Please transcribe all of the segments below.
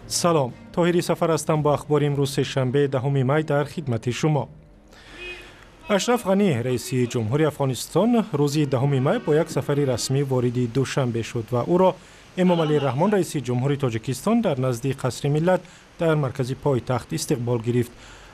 Салом, Тоҳири Сафар ҳастам бо ахбори имрӯз сешанбе 10 май дар хидмати шумо. Ашраф Ғанӣ, раиси ҷумҳури Афғонистон, рӯзи 10 май бо як сафари расмӣ вориди Душанбе шуд ва ӯро Эмомалӣ Раҳмон, раиси ҷумҳури Тоҷикистон, дар назди Қасри Миллат дар маркази пойтахт истиқбол гирифт.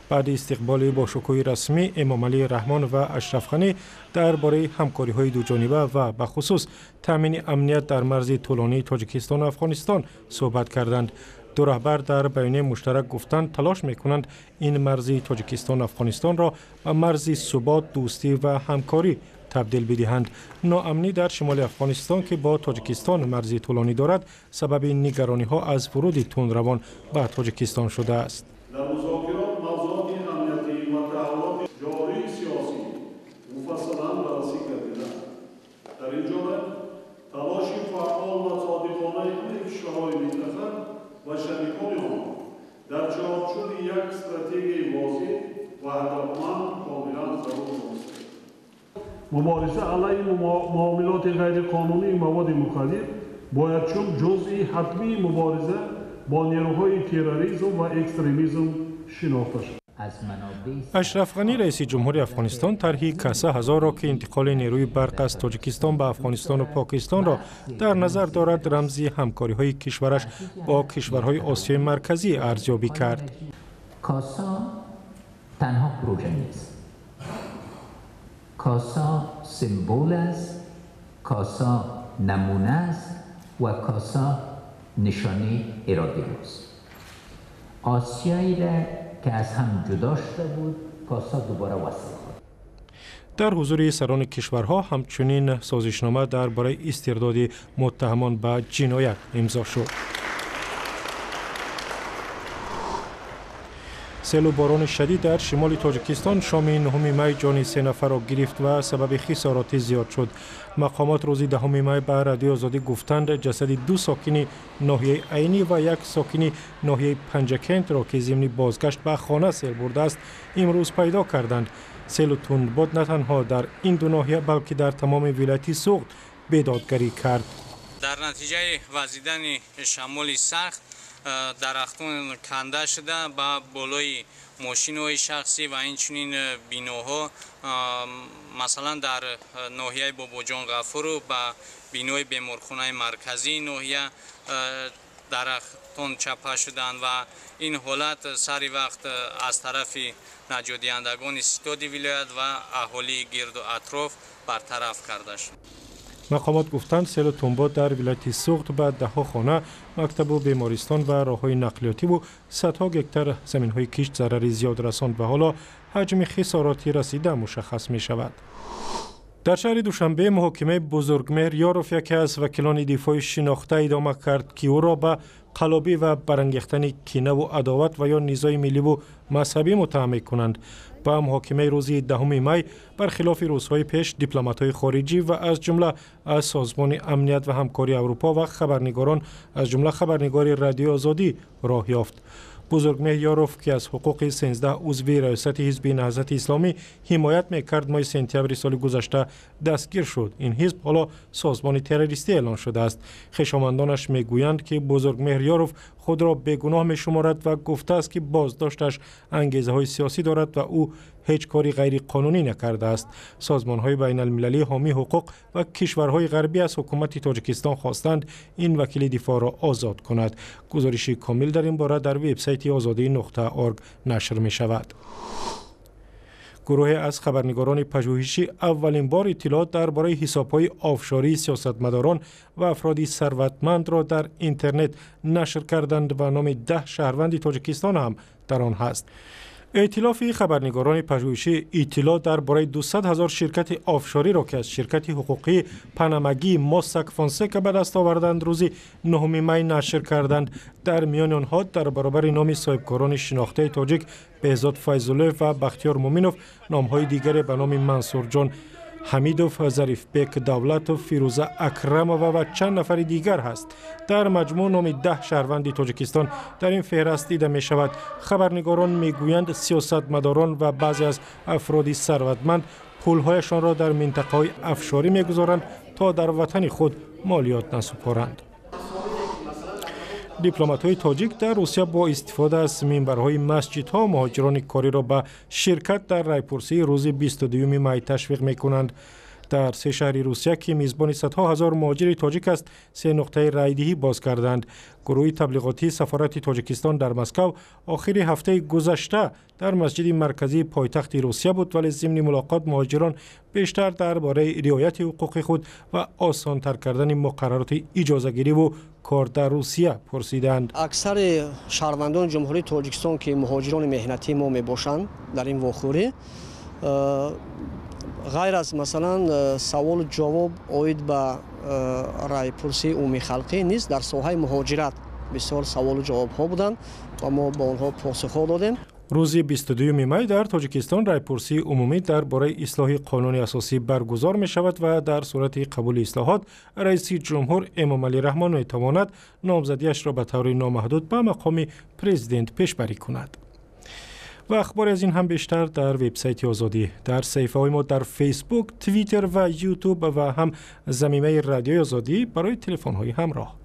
Баъди истиқболи бо шукӯҳи расмӣ Эмомалӣ Раҳмон ва Ашраф Ғанӣ дар бораи ҳамкориҳои дуҷониба ва бахусус таъмини амният дар марзи тӯлонии Тоҷикистону Афғонистон суҳбат карданд. Ду раҳбар дар баёнияи муштарак гуфтанд, талош мекунанд ин марзи Тоҷикистону Афғонистонро ба марзи субот, дӯстӣ ва ҳамкорӣ табдил бидиҳанд. Ноамнӣ дар шимоли Афғонистон, ки бо Тоҷикистон марзи тӯлонӣ дорад, сабаби нигарониҳо аз вуруди тундравон ба Тоҷикистон шудааст. Дар музокирот мавзӯоти амниятӣ ва таҳаввулоти ҷории сиёсӣ муфассалан баррасӣ гардиданд. Дар ин ҷода талоши фаъол ва содиқонаи ҳамаи кишварҳои минтақа ва шарикони он дар чорчӯби як стратегияи возеҳ ва ҳадафманд комилан зарур дониста. Мубориза алайҳи муомилоти ғайриқонунии маводи мухаддир бояд чун ҷузъи ҳатмии мубориза бо нерӯҳои терроризм ва экстремизм шинохта шавад. Ашраф Ғанӣ, раиси ҷумҳури Афғонистон, тарҳи Каса ҳазорро, ки интиқоли нерӯи барқ аз Тоҷикистон ба Афғонистону Покистонро дар назар дорад, рамзи ҳамкориҳои кишвараш бо кишварҳои Осиёи Марказӣ арзёбӣ кард. Каса танҳо пروژه نیست. کاسا سمبل است، کاسا نمونه است و کاسا نشانه اراده است. آسیایی را که از هم جدا شده بود، کاسا دوباره وصل خواهد. Дар ҳузури сарони кишварҳо ҳамчунин созишнома дар бораи истирдоди муттаҳамон ба ҷиноят имзо шуд. Селу борони шадид дар шимоли Тоҷикистон шоми 9 май ҷони се нафарро гирифт ва сабаби хисороти зиёд шуд. Мақомот рӯзи 10 май ба Радиои Озодӣ гуфтанд, ҷасади ду сокини ноҳияи Айнӣ ва як сокини ноҳияи Панҷакентро, ки зимни бозгашт ба хона сел бурдааст, имрӯз пайдо карданд. Селу тундбод на танҳо дар ин ду ноҳия, балки дар тамоми вилояти Суғд бедодгарӣ кард. Дар натиҷаи вазидани шамоли сахт дарахтон канда шуда ба болои мошинҳои шахсӣ ва инчунин биноҳо, масалан, дар ноҳияи Бобоҷон Ғафуров ба бинои беморхонаи марказии ноҳия дарахтон чапа шуданд ва ин ҳолат сари вақт аз тарафи наҷотдиҳандагони ситоди вилоят ва аҳолии гирду атроф бартараф карда шуд. Мақомот гуфтанд, селу тунбод дар вилояти Суғд ба даҳҳо хона, мактабу бемористон ва роҳҳои нақлиётиву садҳо гектар заминҳои кишт зарари зиёд расонд ва ҳоло ҳаҷми хисороти расида мушаххас мешавад. Дар шаҳри Душанбе муҳокимаи Бузургмеҳр Ёров, яке аз вакилони дифои шинохта, идома кард, ки ӯро ба қалобӣ ва барангехтани кинаву адоват ва ё низои милливу мазҳабӣ муттаҳам мекунанд. Ба муҳокимаи рӯзи 10 май, бархилофи рӯзҳои пеш, дипломатҳои хориҷӣ ва аз ҷумла аз Созмони амният ва ҳамкории Аврупо ва хабарнигорон, аз ҷумла хабарнигори Радиои Озодӣ, роҳ ёфт. Бузургмеҳр Ёров, ки аз ҳуқуқи 13 узви раёсати ҳизби Наҳзати Исломӣ ҳимоят мекард, моҳи сентябри соли гузашта дастгир шуд. Ин ҳизб ҳоло созмони террористӣ эълон шудааст. Хешомандонаш мегӯянд, ки Бузургмеҳр Ёров худро бегуноҳ мешуморад ва гуфтааст, ки боздошташ ангезаҳои сиёсӣ дорад ва ӯ ҳеҷ кори ғайриқонунӣ накардааст. Созмонҳои байналмилалии ҳомии ҳуқуқ ва кишварҳои ғарбӣ аз ҳукумати Тоҷикистон хостанд, ин вакили дифоъро озод кунад. Гузориши комил дар ин бора дар вебсайти озодӣ.орг нашр мешавад. Гурӯҳе аз хабарнигорони пажӯҳишӣ аввалин бор иттилоот дар бораи ҳисобҳои офшории сиёсатмадорон ва афроди сарватмандро дар интернет нашр карданд ва номи 10 шаҳрванди Тоҷикистон ҳам дар он ҳаст. Эътилофи хабарнигорони пажӯҳишӣ иттилоъ дар бораи 200 ҳазор ширкати офшориро, ки аз ширкати ҳуқуқии панамагии Моссак Фонсека ба даст оварданд, рӯзи 9 май нашр карданд. Дар миёни онҳо дар баробари номи соҳибкорони шинохтаи тоҷик Беҳзод Файзуллоев ва Бахтиёр Муминов номҳои дигаре ба номи Мансурҷон Ҳамидов, Зарифбек Давлатов, Фирӯза Акрамова ва чанд нафари дигар ҳаст. Дар маҷмӯъ номи 10 шаҳрванди Тоҷикистон дар ин феҳраст дида мешавад. Хабарнигорон мегӯянд, сиёсатмадорон ва баъзе аз афроди сарватманд Пулҳояшонро дар минтақаҳои офшорӣ мегузоранд, то дар ватани худ молиёт насупоранд. Дипломатҳои тоҷик дар Русия бо истифода аз минбарҳои масҷидҳо муҳоҷирони кориро ба ширкат дар райпурсии рӯзи 22 май ташвиқ мекунанд. Дар се шаҳри Русия, ки мизбони садҳо ҳазор муҳоҷири тоҷик аст, се нуқтаи райдиҳӣ боз карданд. Гурӯҳи таблиғотии сафорати Тоҷикистон дар Москав охири ҳафтаи гузашта дар масҷиди марказии пойтахти Русия буд, вале зимни мулоқот муҳоҷирон бештар дар бораи риояти ҳуқуқи худ ва осонтар кардани муқаррароти иҷозагириву кор дар Русия пурсиданд. Аксари шаҳрвандони Ҷумҳурии Тоҷикистон, ки муҳоҷирони меҳнатии мо мебошанд, дар ин вохӯрӣ ғайр аз, масалан, саволу ҷавоб оид ба райпурсии умумихалқӣ низ дар соҳаи муҳоҷират бисёр саволу ҷавобҳо буданд ва мо ба онҳо посухҳо додем. Рӯзи 22 май дар Тоҷикистон райпурсии умумӣ дар бораи ислоҳи қонуни асосӣ баргузор мешавад ва дар сурати қабули ислоҳот раиси ҷумҳур Эмомалӣ Раҳмон метавонад номзадиашро ба таври номаҳдуд ба мақоми президент пешбарӣ кунад. Ва ахбори аз ин ҳам бештар дар вебсайти Озодӣ, дар саҳифаҳои мо дар Фейсбук, Твиттер ва Ютуб ва ҳам замимаи Радиои Озодӣ барои телефонҳои ҳамроҳ.